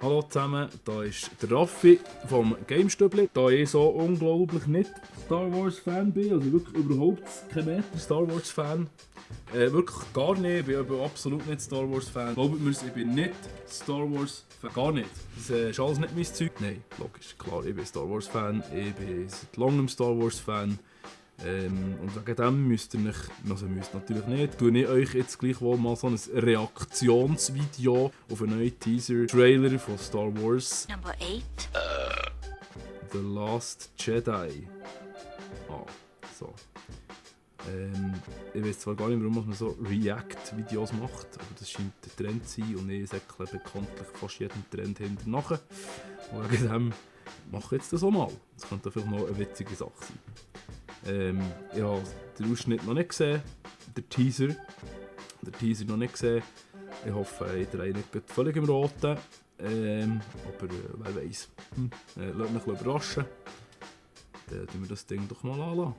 Hallo zusammen, da ist der Raffi vom Gamestübli. Da ich so unglaublich nicht Star Wars Fan bin, also wirklich überhaupt kein Meter Star Wars Fan. Wirklich gar nicht, ich bin aber absolut nicht Star Wars Fan. Glaubt mir, ich bin nicht Star Wars Fan, gar nicht. Das ist alles nicht mein Zeug. Nein, logisch, klar, ich bin Star Wars Fan, ich bin seit langem Star Wars Fan. Und wegen dem müsst ihr nicht, also müsst natürlich nicht, tue ich euch jetzt gleich wohl mal so ein Reaktionsvideo auf einen neuen Teaser-Trailer von Star Wars. Number 8. The Last Jedi. Ah, so. Ich weiß zwar gar nicht, warum man so React-Videos macht, aber das scheint der Trend zu sein und ich säckle bekanntlich fast jeden Trend hinterher. Und wegen dem mache ich jetzt das auch mal. Das könnte vielleicht noch eine witzige Sache sein. Ich habe den Ausschnitt noch nicht gesehen, den Teaser noch nicht gesehen. Ich hoffe, ich drehe nicht völlig im Roten, aber wer weiß. Lasst mich überraschen. Dann tun wir das Ding doch mal anlassen.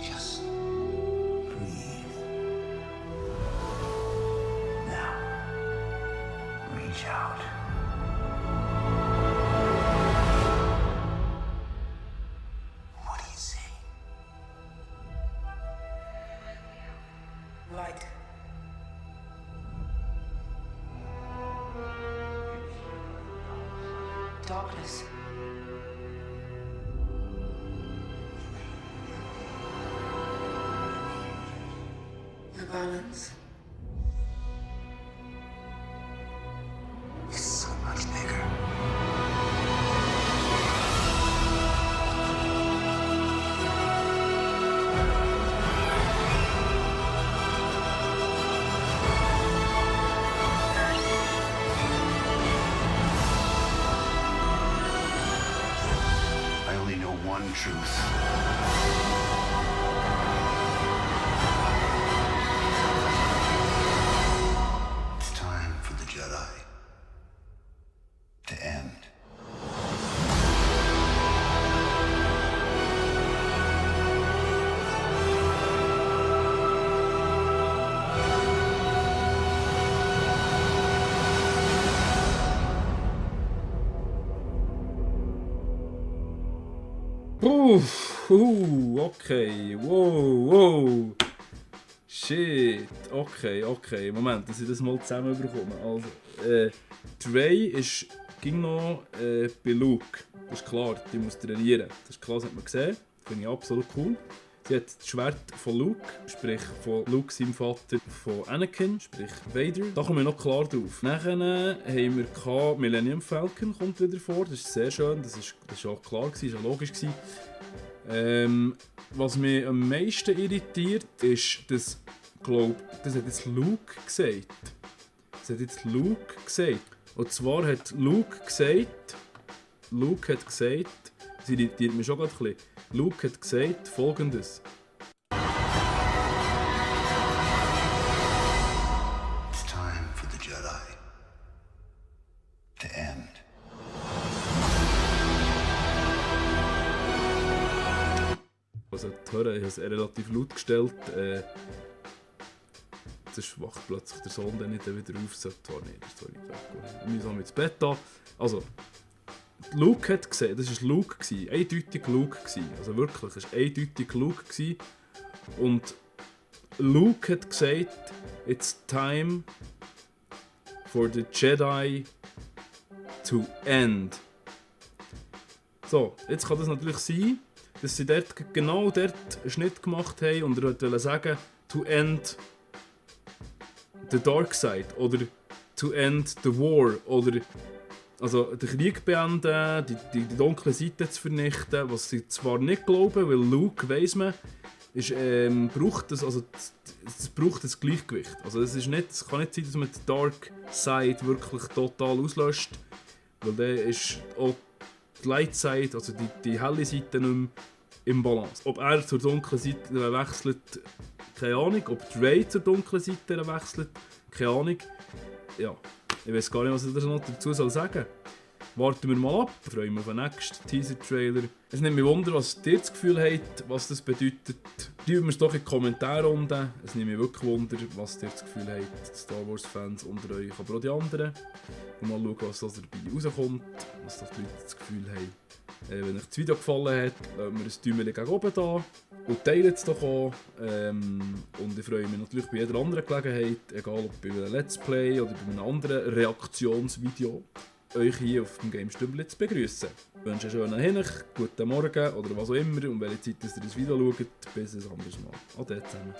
Just breathe. Now, reach out. What do you see? Light. Darkness. The balance is so much bigger. I only know one truth. It's time for the Jedi to end. Okay, wow. Shit, okay. Moment, dass ich das mal zusammenbekomme. Also, Rey ging noch bei Luke. Das ist klar, die muss trainieren. Das ist klar, das hat man gesehen. Finde ich absolut cool. Sie hat das Schwert von Luke, sprich von Luke, seinem Vater, von Anakin, sprich Vader. Da kommen wir noch klar drauf. Nachher haben wir Millennium Falcon kommt wieder vor. Das ist sehr schön, das ist auch klar, das war auch logisch. Was mich am meisten irritiert, ist, dass, das hat jetzt Luke gesagt. Und zwar hat Luke gesagt, das irritiert mich schon gerade ein bisschen, Luke hat gesagt Folgendes. It's time for the Jedi to end. Also die Hörer, ich habe es relativ laut gestellt. Jetzt wacht plötzlich der Sohn dann nicht wieder auf. Sorry, wir sind mit ins Bett an. Also, Luke hat gesehen, das war Luke, eindeutig Luke. Also wirklich, es war eindeutig Luke. Und Luke hat gesagt, it's time for the Jedi to end. So, jetzt kann das natürlich sein, dass sie genau dort einen Schnitt gemacht haben und er wollte sagen, to end the dark side oder to end the war oder also den Krieg beenden, die dunkle Seite zu vernichten, was sie zwar nicht glauben, weil Luke weiss man, braucht das Gleichgewicht. Also es kann nicht sein, dass man die Dark Side wirklich total auslöscht, weil dann ist auch die Light Side, also die helle Seite nicht mehr im Balance. Ob er zur dunklen Seite wechselt, keine Ahnung. Ob Rey zur dunklen Seite wechselt, keine Ahnung. Ja, ich weiß gar nicht, was ich da noch dazu sagen soll. Warten wir mal ab, freuen wir auf den nächsten Teaser-Trailer. Es nimmt mich wunder, was ihr das Gefühl habt, was das bedeutet. Schreibt mir es doch in die Kommentare unten. Es nimmt mich wirklich wunder, was ihr das Gefühl habt, die Star Wars-Fans unter euch, aber auch die anderen. Und mal schauen, was das dabei rauskommt, was das die Leute das Gefühl haben. Wenn euch das Video gefallen hat, lasst mir ein Däumchen gegen oben da und teilt es doch auch. Und ich freue mich natürlich bei jeder anderen Gelegenheit, egal ob bei einem Let's Play oder bei einem anderen Reaktionsvideo, euch hier auf dem Game Stübli zu begrüßen. Ich wünsche einen schönen Hinch, guten Morgen oder was auch immer und welche Zeit ihr das Video schaut. Bis ein anderes Mal. Ade zusammen.